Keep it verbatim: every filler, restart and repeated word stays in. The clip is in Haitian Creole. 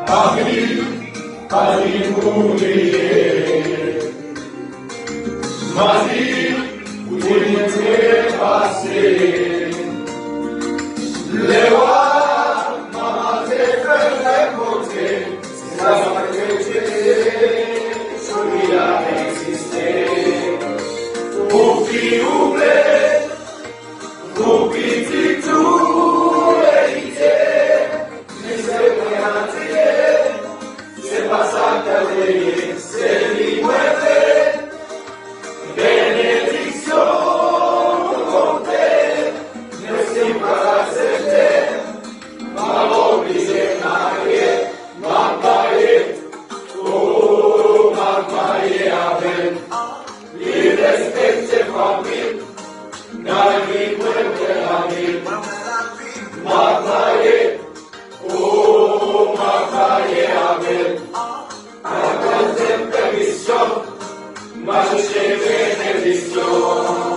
Papi, pa di pou bliye. Madi, pou li trepase. Lè w a, manman te fè l renkontre. Se sa k fè ke jodi a egziste. Pou fi ou vle, pou pitit ou erite. Men se mwen a di, se pa sa k ta vle ye, se li mwen vle. Benediksyon pou konte, men si w pa aksepte, m ap oblije marye, m ap marye, o, m ap marye avè l. Li respekte fanmi l, nan li mwen wè lavi l. M ap marye, o, m ap marye avè l. Akonte m pèmisyon, m a chèche benediksyon.